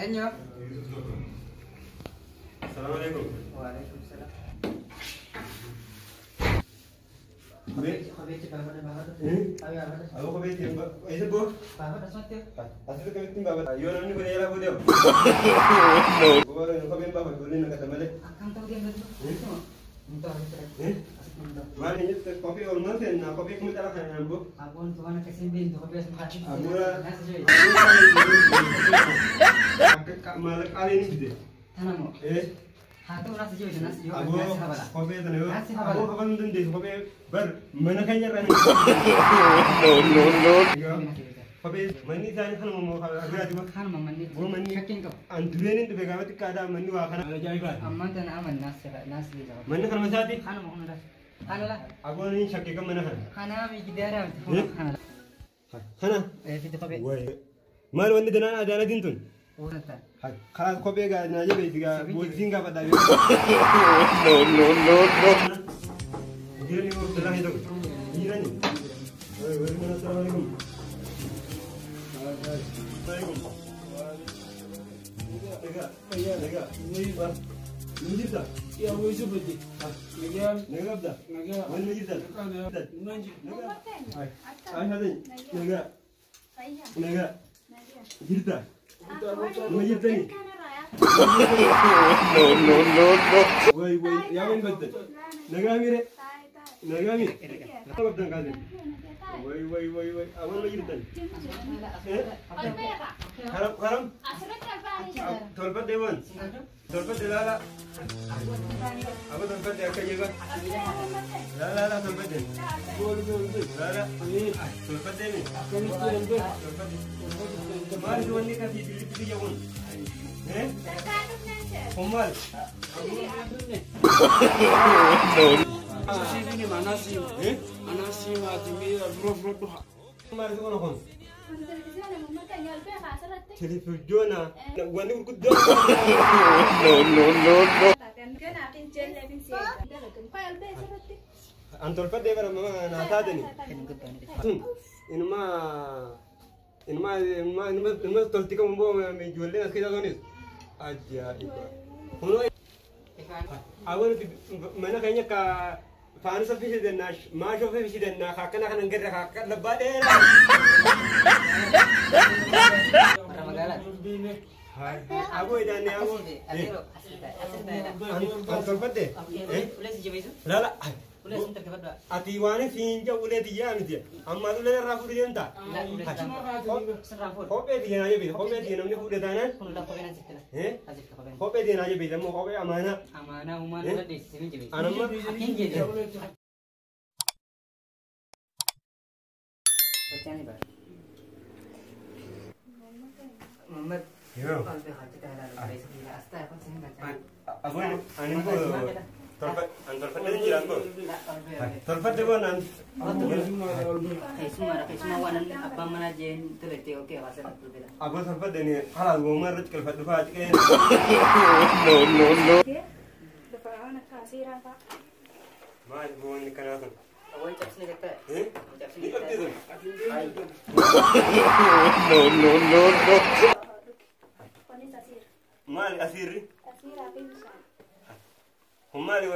Eenyu? Assalamu alaikum. Waalaikum salaam. Kopheetti baafadha baafadha. Kophee baafadha. Aboo kopheetti eessa boo? Baafadha asumatti. Asitti akkamittiin baafadha? Yoo namni kun eelaa fuudhee kopheen baafadhu waliin naqata malee. Akkam ta'uu deemtu? Hin ta'u asitti. Asitti hin ta'u. Maal hin jettu kophee olmaan seenna kophee kuma cala kanaan boo. Abboon waan akkasiin beektu kophee asuma kaachiftu. Abuura. Maallaqa qaaliin ni fide. Tana moo? Haa ta'u naas jiru naas jiru. Aboo kophee tana yoo aboo kabaluu hin dandeessu kophee bar mana keenya irraa ni. No, no, no. Kophee manni isaanii kanuma moo biraati moo? Kanuma manni. Boo manni Shakkiin qabu. an dureen hin dhufe gaafa xiqqaadhaa manni waa kana. Ajaa'ibaati. Ammaan tana aman naas naas beeka. Manni kanuma isaati. Kanuma kun lafa. Kana la. Aboon hin shakkee kan mana kana. Kanaa fi gidaaraa miti. Kana la. Kana. Fide kophee. Wayi. Maal wanni danaan adaalatiin tun? Uumata. Karaa kophee gaa naa jabeessi gaa boolisiin gaafadhaa. No, no, no, no. Jirani moo dalaa hin tokko. Jirani. Wayi wayi mana assalamu alaikum. Alaikum. Nagaa. Nagaa. Ni jirta? Yaa waysu bade. Nagaa. Nagaa qabda? Nagaa. Wani jirta? Nagaa. Ay. Ay hadin. Nagaa. Nagaa. Jirta? Nama jirtani? No, no, no, no. Wayi wayi yaa wani baddan. Nagaa mire. Nagaa mire. Qabdan kaasin. Wayi wayi wayi wayi awwan ma jirtan? Haram haram. Tolfadhe waan. Tolfadhe laala. Abba tolfadhe akka jeeba. Laala laala tolfadhe. Laala. Tolfadhe mi. Akkamitti danda'e? Tolfadhe. Maal wanni kasii billi biyya kun? Eh? Kun maal? No. Eh? Anasimaati miira biroo fudhadhu. Maal kun kun? Televiziyoona. Wanni gurguddoo. No, no, no, no. An tolfadhee bara mama naa taatani. Tun inuma inuma inuma inuma inuma tolti qabu immoo ijoolleen as keessa tunis. Ajaa'iba. Kunoo awwan mana keenya ka faanusa fishidannaa maashoo fishidannaa akkana kanan garra akka labbaa dheeraa. Magaalaa. Aboo idaanne aboo. Adeero asirra taa'e asirra taa'e. An tolfadhe. Ulee si jabeessu? Laala. Ulee sun tarkaanfadhu. Ati waan siin ulee tiyyaa miti. Amma ulee irraa fuudhee deemta. La ulee sirraa fuudhu. Kophee tiyya naa jabeessa. Kophee tiyya namni fuudhe taanaan. Kun la kophee nasitti la. Asitti kopheen. Kophee tiyya naa jabeessa immoo kophee amaanaa. Amaanaa uumaan irra dheessisee min jabeessa. Anamma. Akkin jedhe. Bacaan bara. Muhammad. Yoo. Qalbii hojjetaa ilaalu bareessa. As taa'e kun siin bacaan. Aboon ani immoo an tolfadhee jira immoo. La qalbii. Tolfadhe boon an. Keessumaa keessumaa waan abbaan manaa jeen tolettee okee hawaasa qalbii. Aboo tolfadhe ni halaal wooma irratti qalfadhu fa'aa ciqee. No, no, no. Maal boonni kanaa kun? Awwal cabsine gattaa. Ni qabdi sun. No, no, no, no. Maali asiirri? Kun maali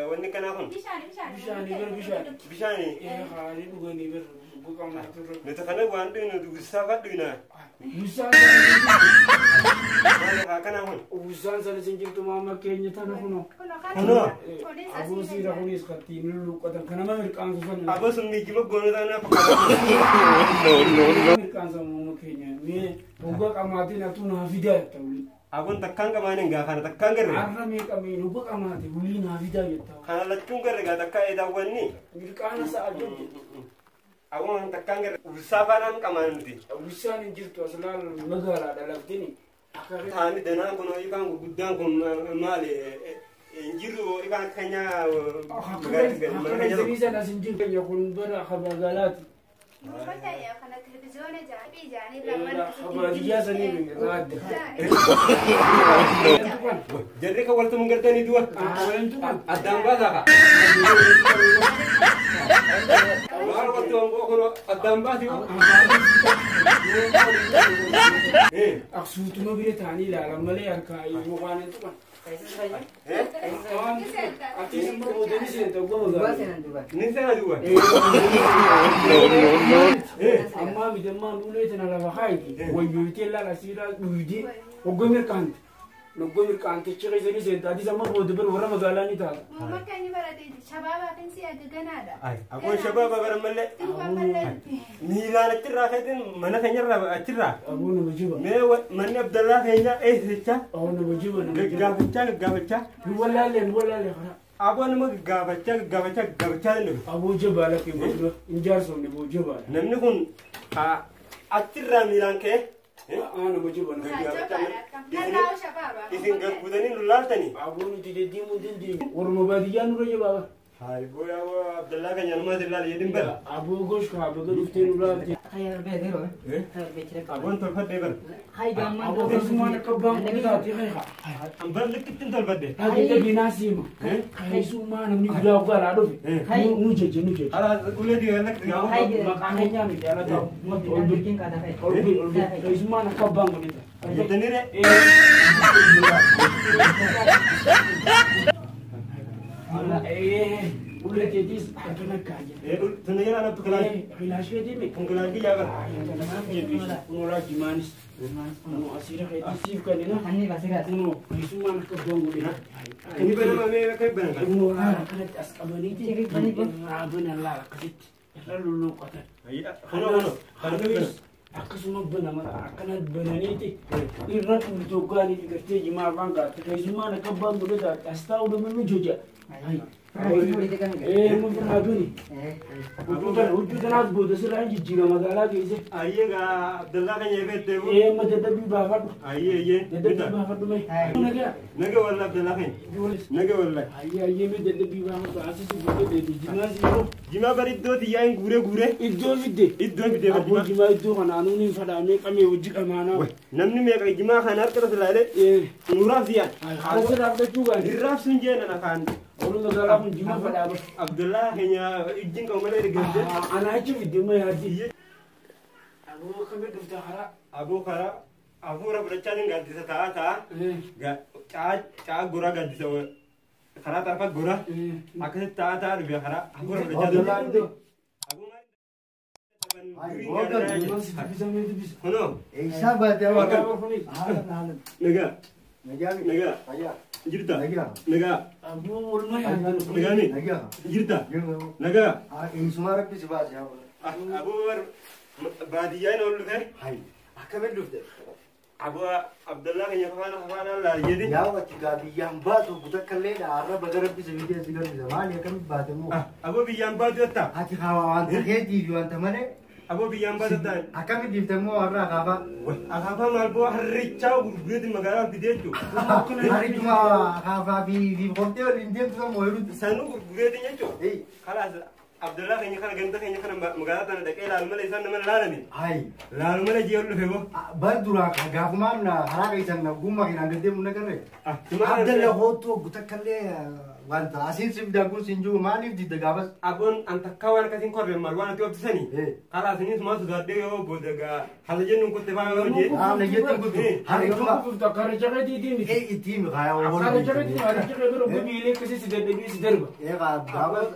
wanni kanaa kun? Bishaanii bar bishaan. Bishaani. Haali dhuganii bar buqamaa turre. Nuti kana waan dhugnu gussaa fa'aa dhugnaa. Busaan Maali haa kanaa kun? busaan sana isin jirtu maama keenya tana kunoo. Kunoo. Aboo siira kunis kattiin lulluuqqatan kan nama mirqaansu sana. Aboo sun miijima goonoo taanaa fakkaata. No, no, no. Mirqaansa maama keenya mee hoggaa qamaatiin atuu naa fidaa jetta wuli. Aboon takkaan qamaaniin gaa kana takkaan garre. Har'a meeqa mee hoggaa qamaate wulii naa fidaa jetta. Kana lachuun garre gaa takkaa eedaawwanni. Mirqaana sa'a jette. Aboon takkaan garre gussaa faanaan qamaan nuti. Busaan hin jirtu as laal magaalaa dhalaftini. Taani danaan kun ifaan gurguddaan kun maali? Hin jiru ifaan keenya mana keenya tokko. Akka as hin jirtu keenya kun bara akka magaalaati. Baadiyyaa sanii irraa adda. Jarri kan waltu mun gartanii du'a. Walantu kan. Addaan baasaa ka. Maal watti waan kun addaan baasi. Aksuutuma bira ta'anii ilaalan malee harkaa mukaan hin tuqan. Ati immoo boodani seenta goma gaara. Ni seena duwwa. No, no, no. Ammaa midammaan ulee tana lafa kaayiti. Wayyootee laala siiraa dhuydee hoggoo mirqaante. Hoggoo mirqaantichi keessa ni seenta. Atis amma booda bara warra magaalaa ni taata. Akkuma shabaaba bara malee miilaan achirraa keetiin mana keenyarraa achirraa. Aboo nama jiba. Mee manni Abdallaa keenya eessichaa Aboo nama jiba nama jiba. gaggaafachaa gaggaafachaa. Nu wallaalee nu wallaalee karaa. Aboo nama gaggaafachaa gaggaafachaa gaggaafachaa danda'u. Aboo jabaa lakkee booda hin jaarsomne boo jabaadha. Namni kun achirraa miilaan ka'ee Aa nama jiba nama jiba. isin gagguutanii nu laaltanii. Aboo nuti deddeemuu dandeenyu. Warma baadiyyaa nurra jabaa. Hayi boo yaa Abdallaa keenya numaa ilaali jedhin bara. Aboo gosh kaa baga dhuftee nu laalte. Aboon tolfadhee bara. Aboo keessumaan akka abbaan kun taatee kee An bara likkittiin tolfadhe. Hagee dhaginaa siima. Keessummaa namni guddaa guddaa dhufe. Nu jeje nu jeje. Ala ulee diigaa lakki Maqaan keenyaa miti ala ta'u. Ol biri ol biri ol biri. Keessummaan akka abbaan kun taate. Jettanii ree. Ulee keetiis akkana kaaje. Tunda jedhaan abtu kilaashii. Kilaashee deeme. Kun kilaashii yaa bara. Kunuunaa jimaanis. Kunoo asiira keetii siif kennina. Kunoo keessummaan akka abbaan kun taate. Inni banama mee akka banama. Kunoo laala kanatti as qabaniiti. Irraa banan laala akkasitti. Irra lulluuqqatan. Kunoo kunoo. Kana banama. Akkasuma banama akkana bananiiti. Irra tultoggaanii gartee jimaa afaan kaa'atte. Keessummaan akka abbaan godhe taate as taa'u dhamannu joja. Ee mufirraa duni. Huccuu tanaas booda sirraa hin jijjiira magaalaa keessa. Ayyee gaa Abdallaa keenya eegattee boo. Ee amma dadhabbii baafadhu. Ayyee ayyee. Dadhabbii baafadhu mee. Nagaa. Naga walla Abdallaa keenya. Naga walla. Ayyee ayyee mee dadhabbii baafadhu asii si booda deebi jimaa si yeroo. Jimaa bari iddoo xiyyaa hin guuree guuree. Iddoo fidde. Iddoo fidde Aboo jimaa. jimaa iddoo kana anuun hin fadhaamee qamee hojii qamaanaa. Namni meeqa jimaa kana harka irra ilaalee nuraaf siyaan. Haala sirraa fudhachuu gaari. Irraaf sun jeenan afaan. Ooluu magaalaa kun jimaa fadhaa bara. Abdallaa keenya ijjiin qabu malee ergamte. Ana achi fidde ma yaaddi. Aboo akkamii dhufta karaa. Aboo karaa hafuura fudhachaa gaaddisa taa'aa taa'aa. Caa goraa gaaddisa karaa xarfa goraa. Akkasitti taa'aa taa'aa dhufe karaa hafuura fudhachaa dhufe. Kunoo. Eessaa baatee Akka. Haalan haalan. Nagaa. Nagaa. Nagaa. Fayyaa. Jirta. Nagaa. Nagaa. Aboo walumaa yaaddu. Nagaani. Nagaa. Jirta. Jirra. Nagaa. Eessumaa rabbi si baase yaa Aboo baadiyyaan ol dhufe. Hayi. Akkamiin dhufte? Aboo Abdallaa keenya faana faana laal jedhi. Yaa wati gaa biyyaan baatu butakkallee har'a baga rabbi si fidee si garbisa. Maali akkamitti baate moo? Aboo biyyaan baatu jettaa? Ati haa wanta keetii fi wanta malee. Aboo biyyaan baatu jettaa? Akkamitti dhiifte moo har'a akaafaa? Akaafaa maal boo harrichaa gurgureetiin magaalaa fidee jechuudha. Harrichuma akaafaa fi qoftee waliin deemtu kan mooyiruutti. Sanuu gurgureetiin jechuudha. Kalaas Abdallaa keenya kana ganda keenya kana magaalaa tana dhaqee laalu malee isaan nama laalani. Hayi. Laalu malee ji'a ol dhufe boo. Bar duraa gaafumaan karaa keessan gummaa keenan deddeemu nagarree. Abdalla hoottuu gutakkallee wanta asiin si fidaa kun siin jiru maaliif didda gaafas? Aboon an takkaa waan akkasiin korbe maal waan ati obsisanii. Karaa isiniin sumaa sodaadhee yoo booda gaa haala jennuun kutte faa yoo jee. Haala jettuun kuttu. Harrichuma. Akka rajabeetii miti. Ee ittiin kaayaa Akka rajabeetii harricha bira gubiilee akkasii si dadhabee si darba. Ee gaafas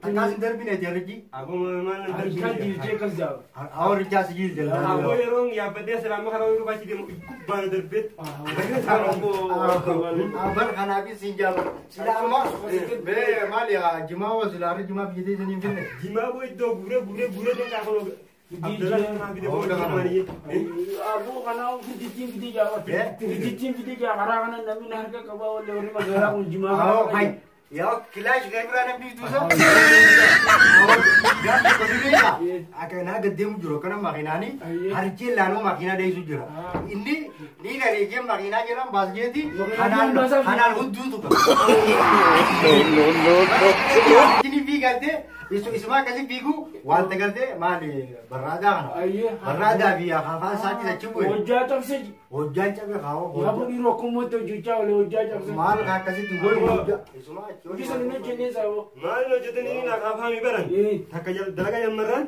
akkas hin darbine jarri. Aboo maal nan Harrichaan darbine. jiilchee akkas jaaba. Awwa richaa si jiil jalaa. Aboo yeroo yaabbadee salaama karaa yeroo baachii deemu gubbaana darbeet. Bar kanaafis siin jaaba. Sila amma bee maali jimaa waa sila harri jimaa biyyatee isiniin finne. Jimaa boo iddoo guuree guuree guuree danqaa kun Abdallaa kanaa fide boo maaliyyee. Aboo kanaa fidittiin fidee jaaba. Fidittiin fidee jaaba karaa kana namni harka qabaa wallee warri magaalaa kun jimaa. Awwa hay. Yaa kilaash kan biraa namni bituusa. Gaafa qotibeeka. Akka naa gaddeemu jiru akkana makiinaani harjee laanoo makiinaa deessu jira. Inni ni gareejee makiinaa jedhan baasjeeti kanaan hudduu tuqa. No, no, no, no. Inni fiigattee Isuma akkasii fiigu wanta galtee maali barraadaa kana. Barraadaa fi afaan isaatii achi bu'e. Hojjaa cabse. Hojjaan cabe kaawwa. Yaa dhiiroo akkumatti hojjechaa oole hojjaa cabse. Maal akkasitti goyi hojjaa. Isuma achi Hojii sana hin hojjennee saawwa. Maal hojjetanii akaafaa mi baran? Takka dalagaa yammarraan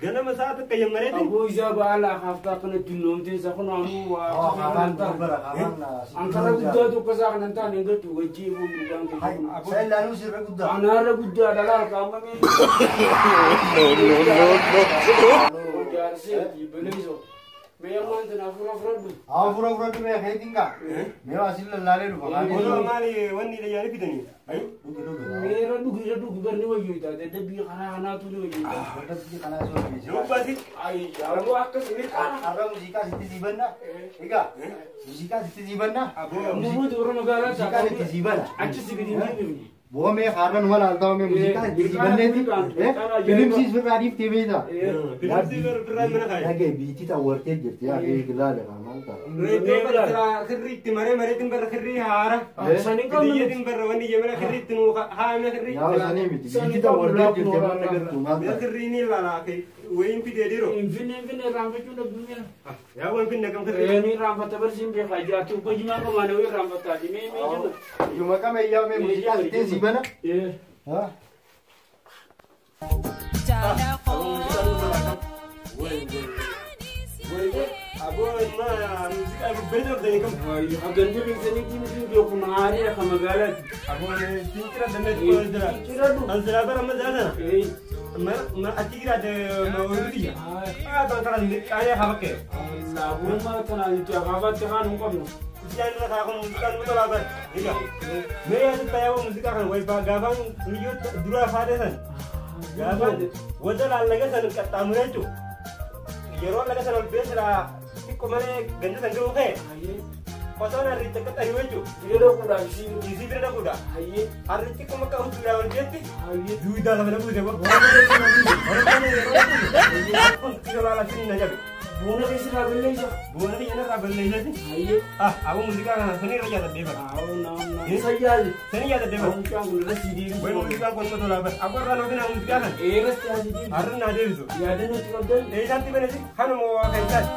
ganama sa'a takka yammareetiin. Aboo isaa ba'aa akaaftaa akkanatti hundoomtee isa kun ammoo waa. Afaan bara afaan. Ankara guddaa tokko isaa kanan taane hin gattu wajjii ibuu guddaan keessa. Saayilaanuu sirra guddaa. Anaarra guddaa dhalaa kaa'amame. No, no, no, no. Jaarsee beleesoo. Mee ammaan tana afura furadhu. Afura furadhu mee keetiin kaa. Mee asin lallaalee dhufa. Odoo maali wanni dhayyaanii fidanii? Mee irra dhugi irra dhugi barni wayyoo taate dadhabbii karaa kanaatu ni wayyoo taate. Dadhabbii kanaa soo dhiyeesse. Dubbaati. Aboo akkas mirqaana. Har'a muuziqaa sitti siibanna. Egaa muuziqaa sitti siibanna. Ammoo warra magaalaa Muuziqaa itti siibana. Achi si gadi hin deemne. Boomee har'a numa laaltaa boomee muuziqaa itti siibanneeti. Filimsiis birraa dhiiftee beektaa. Filimsii birraa mana kaaye. Dhagee biitti tawwartee jirti yaa ilaale maal ta'a. Reeddoo bara kirrii itti maree mareetiin bara kirrii haara. Saniin qabnu. Biyyeetiin bara wanni yemana kirrii itti nuu haamna kirrii. Yaa sanii miti biitti tawwartee jirti maal agartu maal Mee ta'a. kirrii ni ilaala wayin fidee dhiiroo. Finfinnee finfinnee irraanfachuu dhabdumeera. Yaa waan finne kam kirrii. Ni irraanfatta barsiin beekaa jiraatu gojimaa qomaan wayii irraanfattaati mee mee jenna. Iyyuma qama iyyaa mee muuziqaa sitti siibana. Aboo ilmaa muuziqaa babbareedaa qabdanii kam. Hagandi keessanitti miti beeku maarii akka magaalaati. Aboo fincila dandeetti qola jira. Finciladhu. Ansilaa bara amma zaatana. Ma achi jiraate ma warri biyya. Ah tan karaa qaanii haa bakkee. Laabummaa tanaan itti akaafaatti kaan hin qabnu. Isaan irra kaa kun muuziqaan nu tolaa bara. Egaa mee yaadu tayaaboo muuziqaa kan wayi gaafaan miyyoo duraa faatee san. Gaafaan wanta laallaga san qaxxaamuree jechuudha. Yeroo laga san ol bee silaa xiqqoo malee ganda san garuu ka'e. Osoon harricha qaxxari'u jechuudha. Bira dhaquudhaaf isii. Isii bira dhaquudha. Harrichi kuma akka huccuudhaa ol jeetti. Duwidaa lafa na buuse boo. Kun xiqqoo laala sin na jabe. Boona keessa irraa balleessa. Boona kiyya narraa balleessati. Ah aboo muuziqaa kana sanii irra jaalladhee bara. Sayyaali. Sanii jaalladhee bara. Mucaan kun irra sii deebisu. Wayi muuziqaan kun nama tolaa bara. Aboo irraa noofinaa muuziqaa kana. Eerasti asii deebisu. Harri naa deebisu. Yaadannoo itti qabdan. Eessaatti banasi kanuma waa kan isaati.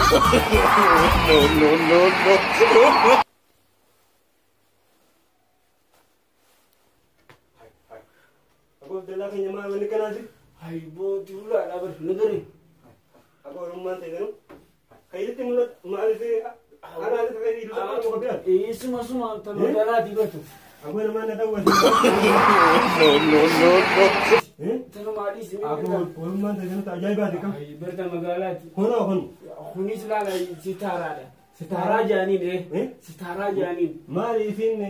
No, no, no, no. Aboo Abdallaa keenya maal wanni kanaati? Hayi boo tuulaadha bar nagari. Aboo oromummaan ta'e garuu. Kayyatti mul'atu maaliif anaafis fayyadu tokko biraa? Suma suma ta magaalaati bartu. Aboo namaa na daawwate. No, no, no, no. Tanumaa dhiisi. Aboo oromummaan ta'e garuu ajaa'ibaati kam? Hayi barta magaalaati. Kunoo kun. Kunis laala sitaaraadha. Sitaaraa jaaniin sitaaraa jaaniin. Maali isin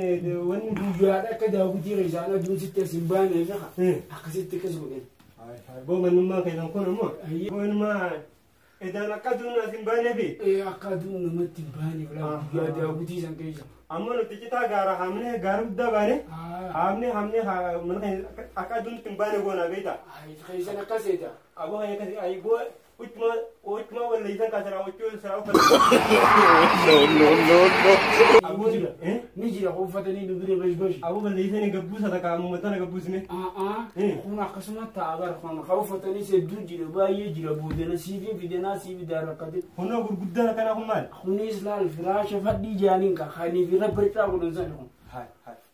wanni Guyyaadha akka daawwitii isaan aduun sitti as hin baane feqa. Akkasitti akkas godhan. Aboo mannummaa keessan kun immoo. Aboo inuma idaan akka aduun as hin baaneefi. Akka aduun namatti hin baane guyyaa daawwitii san keessa. Amma nuti citaa gaara haamnee gaara guddaa baane haamnee haamnee mana keenya akka aduun itti hin baane goona beektaa. Keessan akkas eeta. Aboo kan akkasii ayi boo uchuma uchuma walleessan kaasaraa uchuu siraa uffata. No, no, no, no. Aboo Ni jira uffatanii nu bira bash bash. Aboo balleessanii gabbuusa takka ammatana gabbuusne. Kun akkasuma ta'a bara kun ka uffatanii hedduu jira baay'ee jira boodana siifiin fidanaa siifi daarakkate. Kunoo gurguddaan akkanaa kun maali? Kunis laal firaasha fadhii jaaniin ka kaniif irra barcaa godhan sana kun.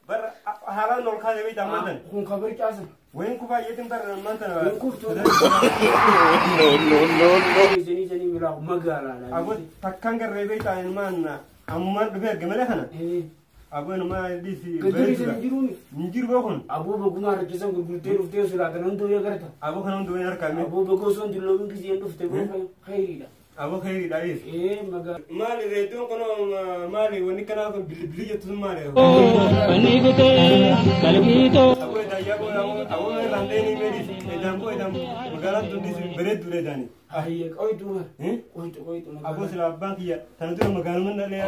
Bara haalaan ol kaasee beektaa ammaan tana. Kun ka barcaa sana. Wayin kufaa yeetiin bara ammaan tana. Wayin kuftuu. No, no, no, no. Sanii sanii biraa magaalaadha. Aboo takkaan garree beektaa ilmaan ammaan dhufee arge malee kana. Aboo ilmaa dhiisi. Gaddurii sana hin jiruuni. Hin jiru boo kun. Aboo bagumaa rakkisan gurgurtee dhuftee sulaatan hunduu eegarta. Aboo kana hunduu hin harkaame. Aboo bagoo osoo hin dulloomin giseen dhufte boo khayriidha. Aboo khayriidha dhiisi. Magaala. Maali reeddoon kunoo maali wanni kanaa kun bilbilii jettu sun maali? Wanni kutee qalbiitoo. Aboo edaa boo aboo irraan ta'e meedis edaan boo edaan magaalaan tun dhiisi bareedduu edaani. Ayye qoytu qoytu qoytu. Aboo sila abbaan kiyya tana dura magaaluma dhalee.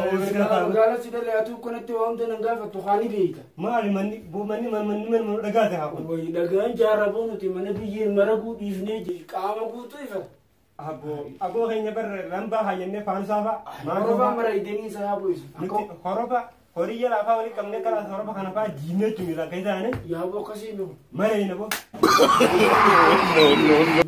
Magaala si dhalee atu kanatti waamta nan gaafattu haani beeyta. Maali manni boo manni manni manni dhagaate haa kun. Wayi dhagaan jaarra boo nuti mana biyyeen maraguu dhiifnee qaama guutuu ifa. Abbo aboo keenya barra lambaa hayyannee faanusaa fa'a. Horofa mara ideenii isaa yaa bu'isu. Nuti horofa horii jalaa fa'aa walii qabnee karaa horofa kana fa'aa jiinee jechuun miila akka isaanii Yaa boo akkasii nu. mara hin aboo. No, no, no.